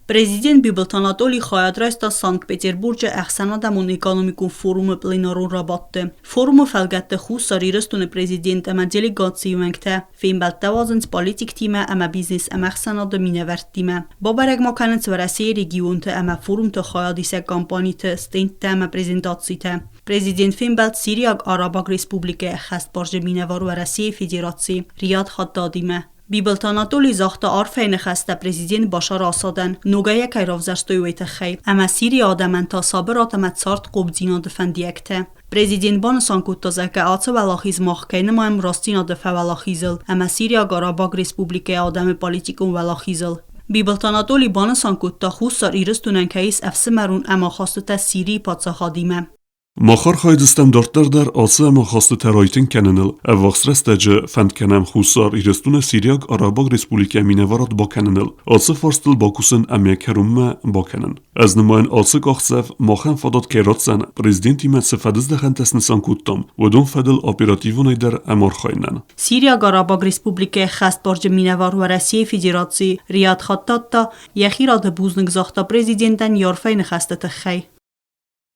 Президент Бибылты Анатоли хайад райста Санкт-Петербурджы ӕхсӕнадӕмон экономикон форумы пленарон рабадты. Форумы фӕлгӕтты Хуссар Ирыстоны президент ӕмӕ делегацийы уӕнгтӕ фембӕлдтӕ уадзынц политиктимӕ ӕмӕ бизнес-ӕмӕхсӕнады минӕвӕрттимӕ. Бабӕрӕг ма кӕнынц Уӕрӕсейы регионты ӕмӕ форумты хайадисӕг компаниты стендтӕ ӕмӕ презентацитӕ. Президент фембӕлд Сириаг Арабаг Республикӕйы ӕххӕстбарджын минӕвар Уӕрӕсейы Федерацийы Риад Хаддадимӕ. Бибылты Анатоли загъта арфӕйы ныхӕстӕ президент Башар Асадӕн, ногӕй йӕ кӕй равзӕрстой, уый тыххӕй, ӕмӕ Сирийы адӕмӕн та сабырад ӕмӕ цардхъомдзинады фӕндиӕгтӕ. Президент банысан кодта, зӕгъгӕ, ацы уӕлахиз мах кӕй нымайӕм рӕстдзинады фӕуӕлахизыл ӕмӕ Сириаг Арабаг Республикӕйы адӕмы политикон уӕлахизыл. Бибылты Анатоли банысан кодта, Хуссар Ирыстонӕн кӕй ис ӕфсымӕрон ӕмахастытӕ Сирийы паддзахадимӕ. Мах архайдзыстӕм дарддӕр дӕр ацы ӕмахастытӕ райтынг кӕныныл. Ӕввахс рӕстӕджы фӕнд кӕнӕм Хуссар Ирыстоны Сириаг Арабаг Республикӕйы минӕварад бакӕныныл, ацы фарстыл бакусын ӕмӕ кӕронмӕ бакӕнын. Ӕз нымайын ацы къахдзӕф махӕн фадат кӕй ратдзӕн, президентимӕ цы фӕдыздӕхӕнтӕ снысан кодтам, уыдон фӕдыл оперативонӕй дӕр ӕмархайынӕн. Сириаг Арабаг Республикӕйы ӕххӕстбарджын минӕвар Уӕрӕсейы Федерацийы Риад Хаттат та йӕхи рады бузныг загъта президентӕн йӕ арфӕйы ныхӕсты тыххӕй.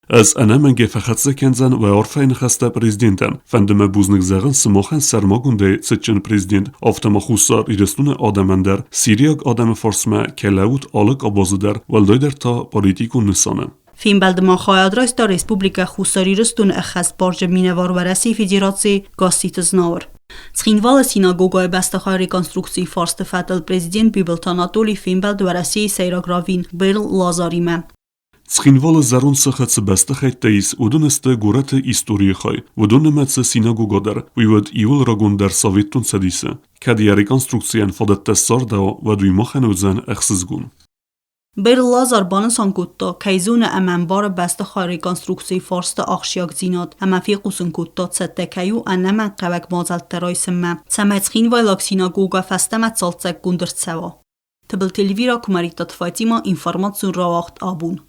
Ӕз ӕнӕмӕнгӕй фӕхӕццӕ кӕндзӕн уӕ арфӕйы ныхӕстӕ президентӕн. Фӕнды мӕ бузныг зӕгъын сымахӕн сӕрмагондӕй цытджын президент, афтӕ ма Хуссар Ирыстоны адӕмӕн дӕр, сириаг адӕмы фарсмӕ кӕй лӕуут алы къабазы дӕр, уӕлдайдӕр та политикон нысаны. Фембӕлды ма хайад райста Республикӕ Хуссар Ирыстоны ӕххӕстбарджын минӕвар Уӕрӕсейы Федерацийы Гасситы Знауыр. Цхинвалы синагогӕйы бӕстыхайы реконструкцийы фарсты фӕдыл президент Бибылты Анатоли фембӕлд Уӕрӕсейы сӕйраг раввин Берл Лазаримӕ. Цхинвалы зӕронд сыхы цы бӕстыхӕйттӕ ис, уыдон сты горӕты историйы хай. Уыдон нымӕцы синагогӕ дӕр, уый уыд иууыл рагондӕр Советон Цӕдисы. Кӕд йӕ реконструкцийӕн фадӕттӕ ссардӕуа, уӕд уый махӕн уыдзӕн ӕхсызгон. Берл Лазар банысан кодта, кӕй зоны ӕмӕ ӕмбары бӕстыхайы реконструкцийы фарсты ахсджиагдзинад ӕмӕ фехъусын кодта, цӕттӕ кӕй у ӕнӕмӕнгхъӕуӕг мадзӕлттӕ райсынмӕ, цӕмӕй цхинвайлаг синагогӕ фӕстӕмӕ цалцӕггонд ӕрцӕуа. Тыбылты Эльвира, Куымӕридтаты Фатимӕ, информацион рауагъд абон.